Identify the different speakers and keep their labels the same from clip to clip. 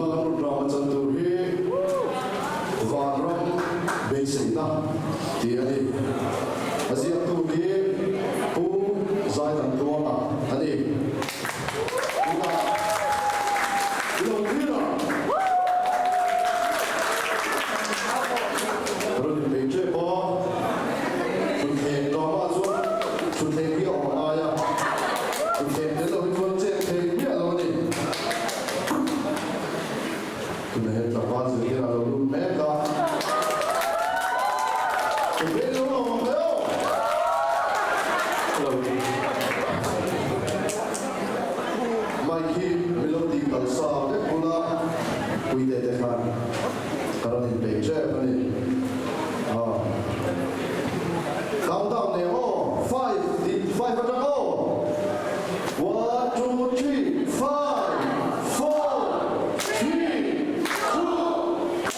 Speaker 1: Tuna kan rawn drama chan tur hi Vanram Beiseina tih a ni. A ziaktu hi Pu Zaidangtluanga a ni. Tunah i lo thlir a. Rawn inpeih tep a, thutthleng drama chuan thutthleng hi a awm ngai a, thutthleng tel lo hi chuan chet thei miah lo a ni. Tunah hian tlangval zirtir a lo lut mek a, thutthleng lo awm ang hle aw. Lo ti. Mike hi min lo tih kal sa vek bula puite te khan ka rawn inpeih tep a ni. Aw. Countdown nen aw. Five tih five atang aw. One, two, three, five, four, three, two,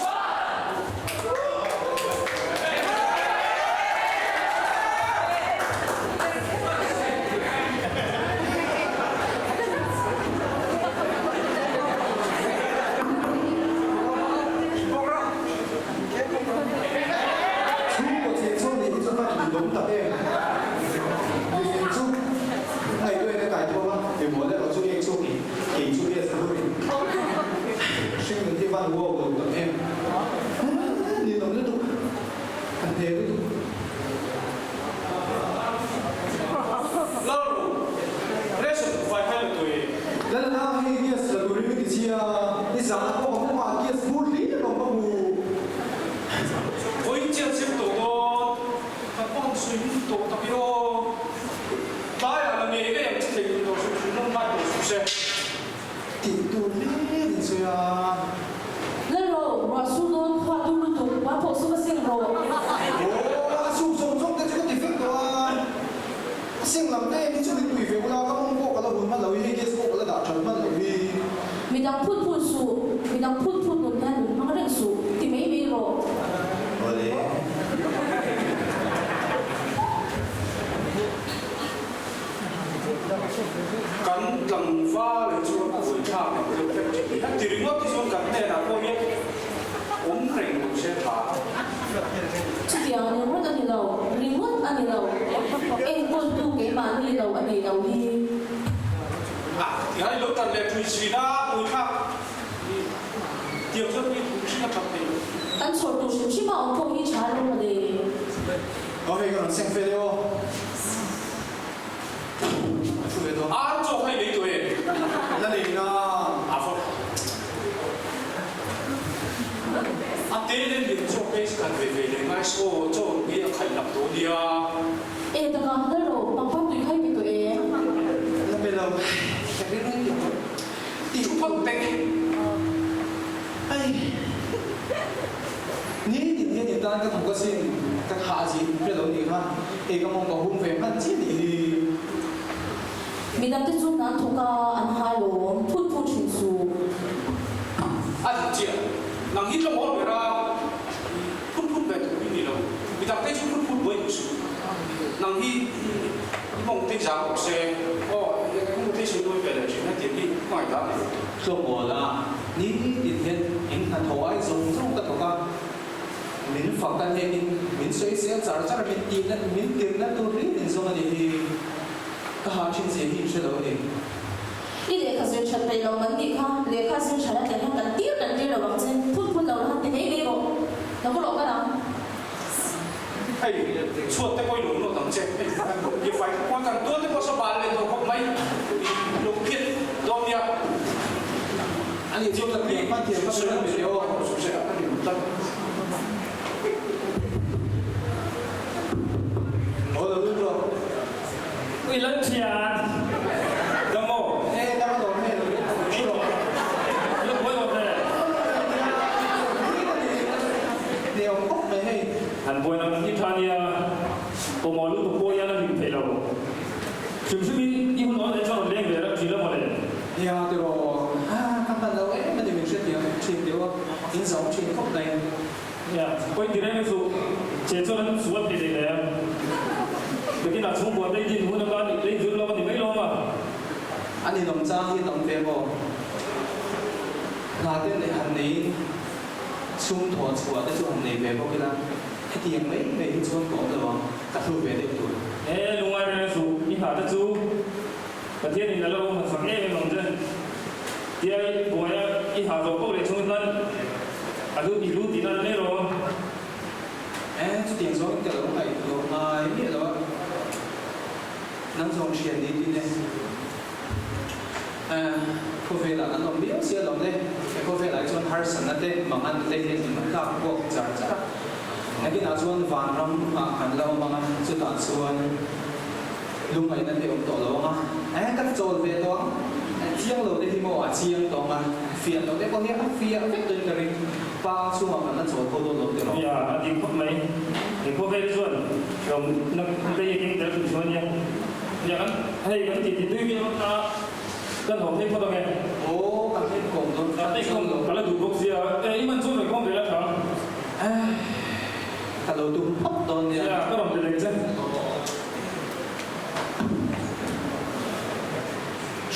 Speaker 1: one.
Speaker 2: Chhungkaw cheh chhuak nih hi chu ka tih dawm tak em? Mifing chu ngaihtuah in a kai thawm a, mi mawl erawh chu ek chhuak in kei chu gas a hur in hringnun hi van wow lo tak em? Ninawm lutuk, ka hne lutuk.
Speaker 3: Lalru, ration fai hai lo tui.
Speaker 2: Lalna hei gas la turin ka ti chhia, i zahna pawh ka hmu a, gas bur hlir awm ka hmu.
Speaker 3: Vawiin chian sim tawh dawn, kan pawh han sawi hmun tawh tak i aw. Tlaiah la ngei ngei ang che thei tawh hrim hrim rawn ngai tawh suh se.
Speaker 2: Tih tur hlir in sawi a.
Speaker 4: Lalro, ruah sur dawn khua tur lutuk, ruah pawh sum a seng rawh.
Speaker 2: Aw, a suk zawng zawng te chu ka ti vek tawh a. A seng lam te hi chu min pui ve ula, ka mawng pawh ka la hun hman lo hi, hei gas pawh ka la dah that hman lo hi.
Speaker 4: Midang phut phut suh, midang phut phut nun hian nun hmang reng suh, ti mai mai rawh.
Speaker 2: Awle.
Speaker 3: Kan tlangval hi chu a buaithlak ang deuh hlek thin. Heti ringawt hi chuan kan hnenah pawh hian awm reng lo se tha.
Speaker 4: Chutiang ringawt a ni lo, ringawt a ni lo. Enkawltu keimahni lo a nih loh hi.
Speaker 3: A, tihian i lo tan leh thui chin a, buaithlak tiang chuan mi hring a that thei lo.
Speaker 4: Kan chhawr tur hrim hrim a awm pawh hi tha lo mawle.
Speaker 2: Aw hei ka rawn seng fel e aw.
Speaker 3: Ar chaw kha i lei tawh em?
Speaker 2: La lei na.
Speaker 3: A va. A te leh lian chaw paste khat ve ve leh ngai saw chaw hi a khaih lak tawh nia.
Speaker 4: E taka la rawh, pangpar tui kha i pe tawh e.
Speaker 2: La pe lo, ka ring reng tawh.
Speaker 3: Ti thu phawt teh.
Speaker 2: Ai. Ni tin hian in tan ka thawk asin, ka thah zin hre lo nih kha, hei ka mawng ka hum ve hman chiah nih hi.
Speaker 4: Midang te chu hna an thawk a, an hai lawm, phut phut thin suh.
Speaker 3: A dik chiah, nang hi tlawm awl ber a, phut phut ve tur hi ni lo, midang te chu phut phut buai duh suh, nang hi i mawng te zang rawh se, aw i mawng te sawi nawi ve leh thin hetiang hi ka ngaihdan a ni.
Speaker 2: Tlawm awl a, Ni tin hian in hnathawh ai zawng zawng ka thawk a, min fak a hnekin min sawi zel char char a, min tihna min tirhna tur hlir in zawng a nih hi, ka ha thin zia hi in hre lo a ni.
Speaker 4: I lehkha zir that peih lo kan tih kha, lehkha zir that a tel hian kan tir kan tir lo ang che, phun phun lo la han ti mai mai rawh, lo va rawh ka dang.
Speaker 3: Hei chhuat te pawh i lo nawt ang che, hei i fai kual kan tual te pawh saw bal leh tawh khawp mai, i lo phiat dawn nia.
Speaker 2: Ani chu ka pian hman thiam ka hre lo aw. Aw lo lut rawh.
Speaker 5: I lo thian dam aw.
Speaker 2: E dam alawm hei lo lut rawh.
Speaker 5: I lo buai awm e.
Speaker 2: Hne awm khawp mai hei.
Speaker 5: Han buai lam hi tha nia, pawmawh lutuk pawh hian a hlim thei lo. Hrim hrim in i hun awn leh chuan rawn leng ve reuh thin lo mawle.
Speaker 2: Nia tiraw, ka hman lo em a ni min hrethiam thin deuh a, in zawm thin khawp mai.
Speaker 5: Nia, pawi ti reng chu che chuan an sual thei leh lem. Biakinah chhungkua te din hun atan i lei zir lo a ni mai lawm a.
Speaker 2: A ninawm chang hi tam ve maw? Hna te neih han neiin sum thawh chhuah te chu han nei ve bawk ila, hetiang mai mai hi chuan ka awm lo ang, ka hlu ve deuh tur.
Speaker 5: E lungai reng suh, i hna te chu Pathianin a lo han fak em em ang che. Tia i buaia i hah zawh poh leh chhung hian a hlu i hlu tihna a ni mai rawh.
Speaker 2: E chutiang zawngin ka lo ngaihtuah ngai miah lo a, nang zawng thian ni tin e. Khawvelah kan awm viau sia lo le, he khawvelah hi chuan harsatna te, mangan te hian min tlak buak char char a. Nakinah chuan vanram ah kan la awm ang a, chutah chuan lungngaihna te awm tawh lo ang a, eh ka chawl ve tawh ang, chiang lo te hi maw a chiang tawh ang a, fiah lo te pawh hi a fiah vek tawhin ka ring, pa chungah kan la chawl kho dawn lo tiraw.
Speaker 5: Nia, a dik khawp mai. He khawvel hi chuan tlawmna te hi a keng tel hrim hrim a nia. Nia kan hei kan tih tih tui viau a kan haw phei phawt ang e.
Speaker 2: Aw kan hlim kawm dawn
Speaker 5: Ka tih kawm ka la duh bawk sia e i man chu rawn kawm ve la tha.
Speaker 2: Eh ka lo tum phawt dawn nia.
Speaker 5: Nia ka rawn pe leh che.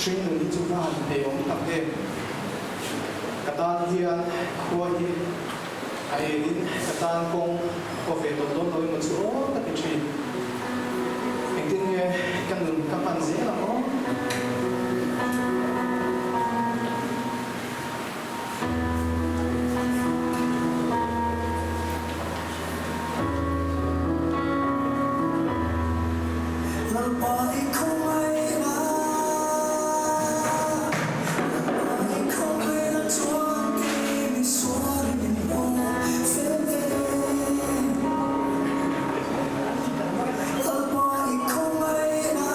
Speaker 2: Hringnun hi chu va han hne awm tak em. Ka tan hian khua hi a elin ka tan kawng aw ve tawh dawn lo emaw chu aw ka ti thin. Engtin nge ka nun ka hman zel ang aw?
Speaker 6: Lalpa i khawngaihna, Lalpa i khawngaihna chuan kei mi sualin min hmu fel ve. Lalpa i khawngaihna.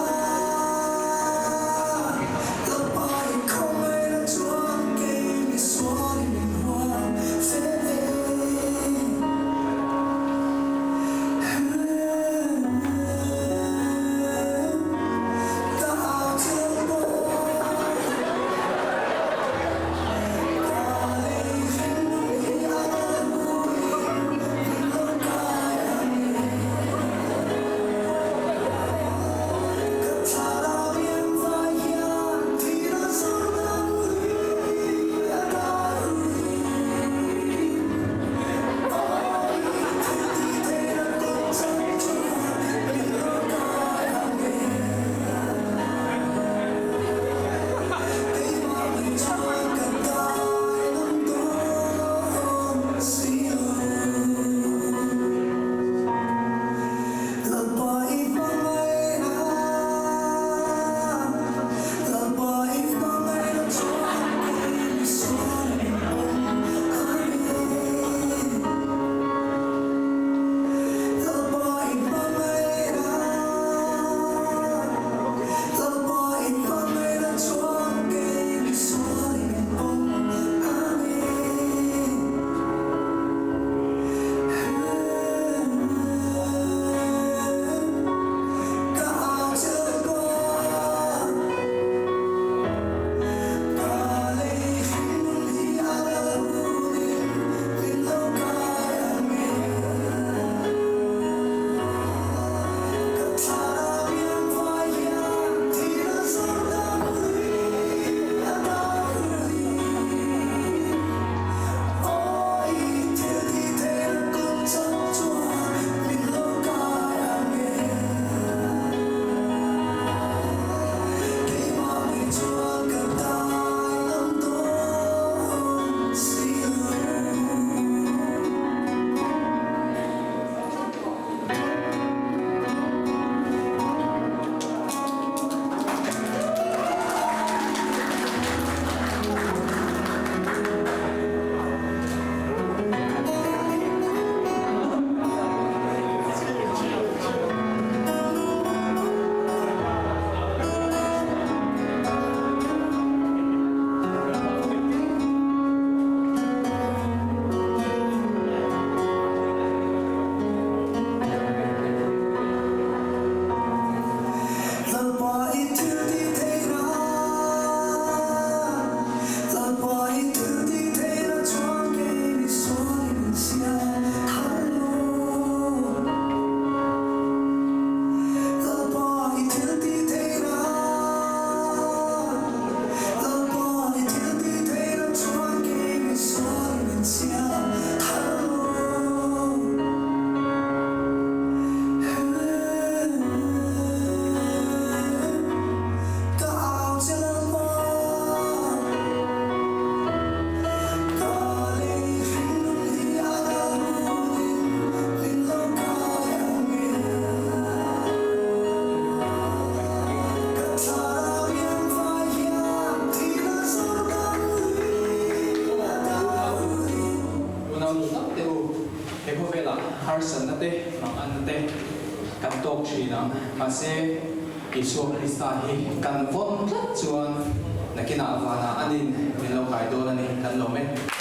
Speaker 2: tawk thin ang. Mahse, Isua Krista hi kan vawn tlat chuan nakinah vanah anin min lo kai dawn a ni. Kan lawm e.